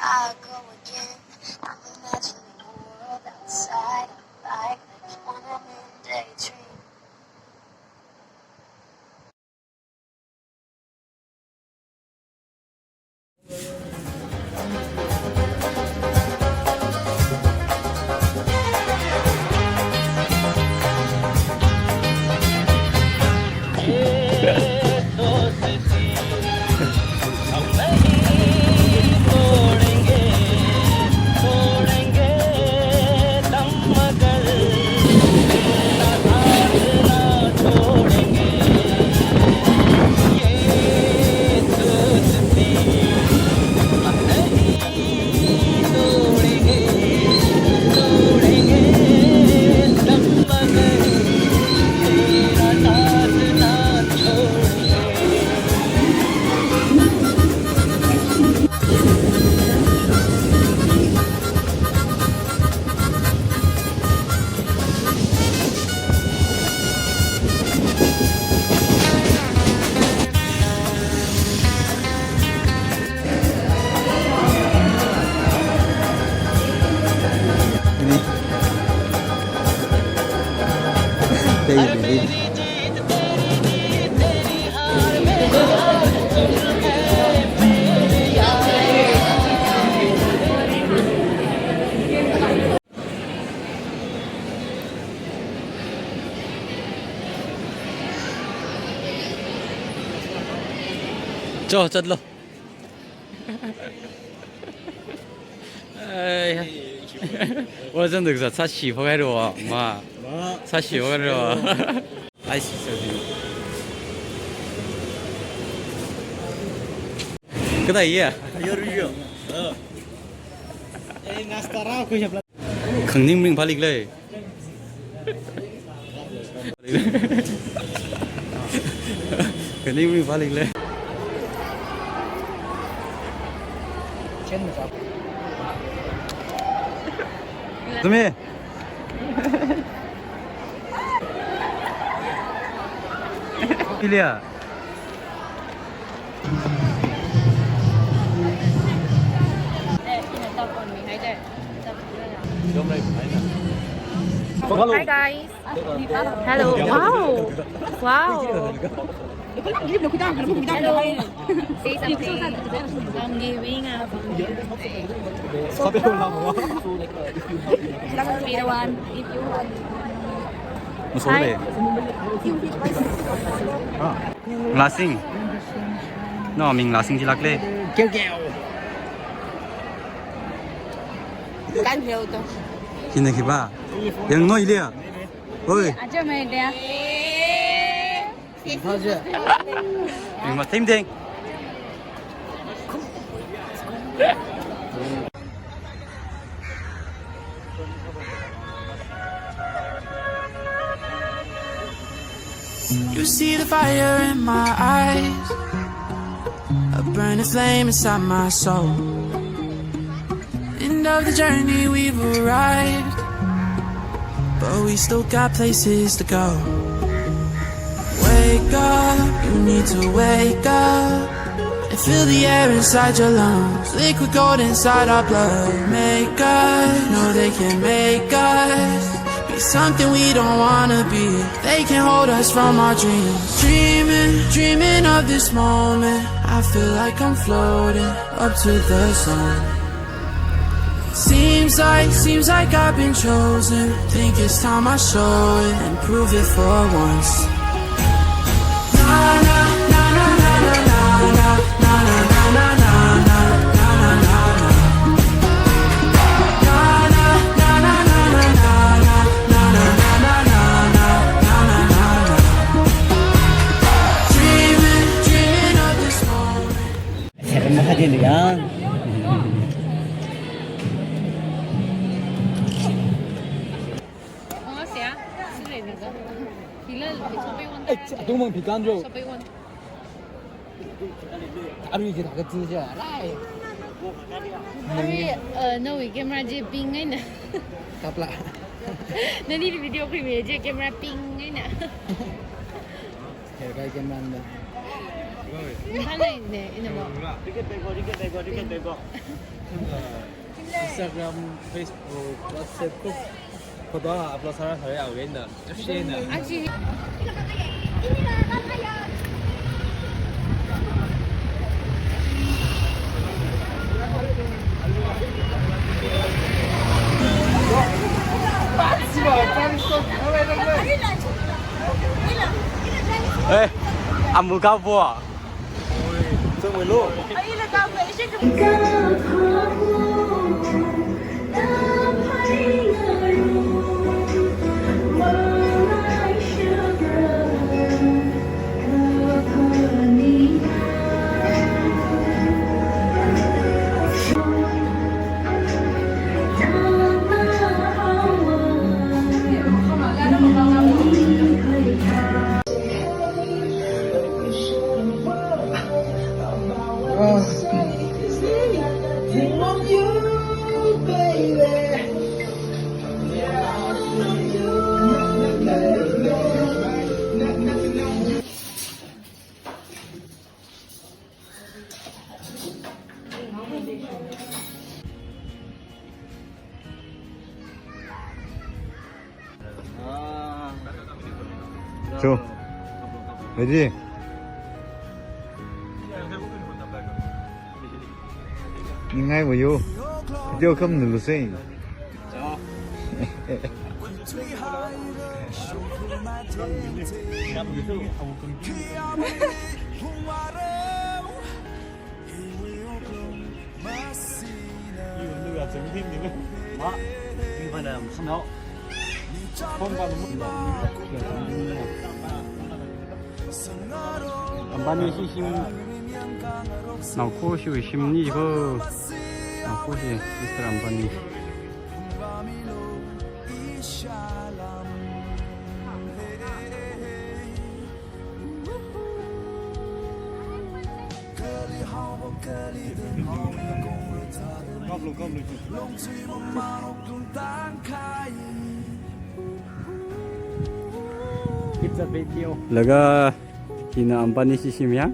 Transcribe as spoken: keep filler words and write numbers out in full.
I go again. I'm imagining a world outside of life, like when I'm in daydream. ꯆꯣ, ꯆꯠꯂꯣ꯫ ꯑꯩ, ꯋꯥꯖꯟꯗꯒ ꯁꯥꯁꯤ ꯐꯒꯥꯏꯔꯣ, ꯃꯥ꯫ ꯃꯥ꯫ ꯁꯥꯁꯤ ꯐꯒꯥꯏꯔꯣ꯫ ꯑꯩ ꯁꯤ ꯆꯠꯂꯤ꯫ ꯀꯗꯥꯏ ꯌꯦ? ꯑꯩ ꯅꯥꯁꯇꯥꯔꯥ ꯑꯩꯈꯣꯏ ꯁꯞꯂꯥꯏ꯫ ꯈꯪꯅꯤꯡ ꯃꯤꯡ ꯐꯥꯂꯤꯛ ꯂꯩ꯫ ꯈꯪꯅꯤꯡ ꯃꯤꯡ ꯐꯥꯂꯤꯛ ꯂꯩ꯫ ꯆꯨꯝꯃꯦ꯫ Ilya. Hi guys. Hello. Wow. Wow. Hello. Say something. I'm giving up. Middle one, if you want. Hi. Lasing. No, ming lasing jilak le. Kyo kyo. Kan heo to. Kine kiba. Yang no ilia. Oi. Aja mai dia. Yang ma tim ting. You see the fire in my eyes, a burning flame inside my soul. End of the journey, we've arrived, but we still got places to go. Wake up, you need to wake up. And feel the air inside your lungs. Liquid gold inside our blood. Make us, no, they can't make us be something we don't wanna be. They can't hold us from our dreams. Dreaming, dreaming of this moment. I feel like I'm floating up to the sun. Seems like, seems like I've been chosen. Think it's time I show it and prove it for once. Dreaming, dreaming of this moment. Serem mahadin ya. Oh, siya. Sila, sila, sopei wan. Eh, atung mang pikan jo. Sopei wan. Arui kita kecil siya, rai. Arui, eh, nawui camera je pink eina. Kapla. Nani video khui me je camera pink eina. Kaya kai camera anda. Instagram, Facebook, WhatsApp group, photo upload sāra sāra yaowa na. Achi. Eh, amul kapo. Cho. Ready? Ningai wayo. Video kam nulu sei. Ambani shishim. Naokho shiwui shimni ko. Naokho shi, Mister Ambani. It's a video. Laga hina Ambani shishim ya.